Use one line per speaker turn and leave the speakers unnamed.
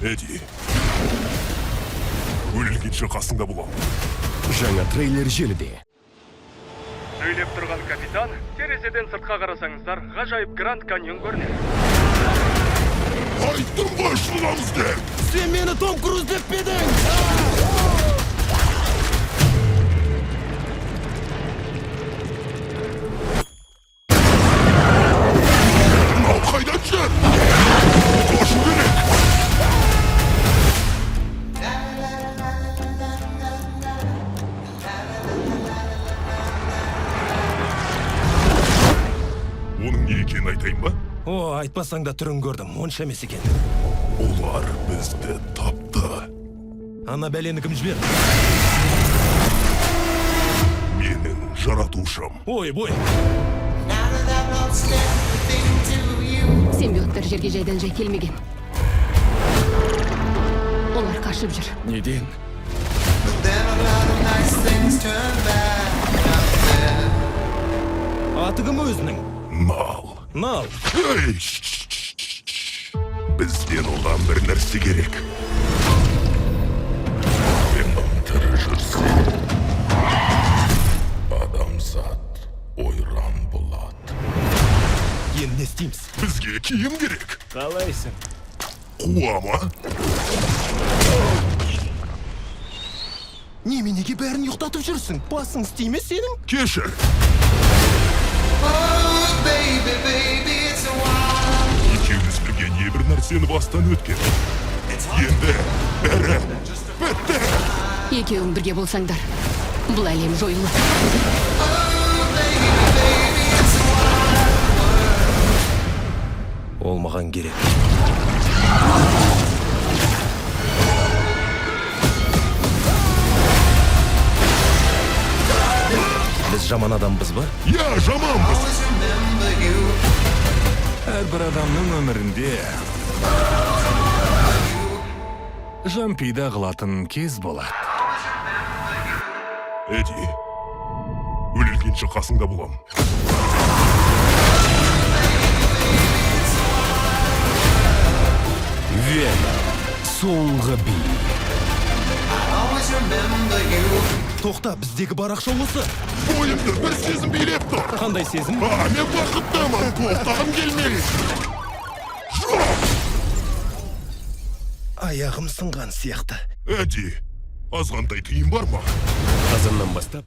Эдди, өлгенше қасыңда боламын.
Жаңа трейлер желіде.
Сөйлеп тұрған капитан, терезеден сыртқа қарасаңыздар, ғажайып Гранд Каньон көрінеді.
Айттым ғой, жылынамыз деп.
Сен мені Том Круз деп пе едің?
Мынау қайдан жүр? Қашу керек. Оның не екенін айтайын ба?
О, айтпасаң да түрін көрдім, онша емес екен.
Олар бізді тапты.
Ана бәлені кім жіберді?
Менің жаратушым.
Ой, бой.
Симбиоттар жерге жайдан жай келмеген. Олар қашып жүр.
Неден?
Аты кім өзінің?
Нал.
Нал.
Ей! Ш-ш-ш-ш. Бізден оған бір нәрсе керек. Веном тірі жүрсе, адамзат ойран болады.
Енді не істейміз?
Бізге киім керек.
Қалайсың?
Қуа ма?
Неменеге бәрін ұйықтатып жүрсің? Басың істей ме сенің?
Кешір. Екеуміз бірге небір нәрсені бастан өткен. Енді бәрі бітті.
Екеуің бірге болсаңдар, бұл әлем жойылады.
Ол маған керек. Біз жаман адамбыз ба?
Иә, жаманбыз.
Әрбір адамның өмірінде жан пида қылатын кез болады.
Эдди, өлгенше қасыңда боламын.
Веном. Соңғы би.
Тоқта, біздегі бар ақша осы.
Бойымды бір сезім билеп тұр.
Қандай сезім?
А, мен бақыттымын. Тоқтағым келмейді. Жоқ!
Аяғым сынған сияқты.
Эдди, азғантай тиын бар ма?
Қазаннан бастап.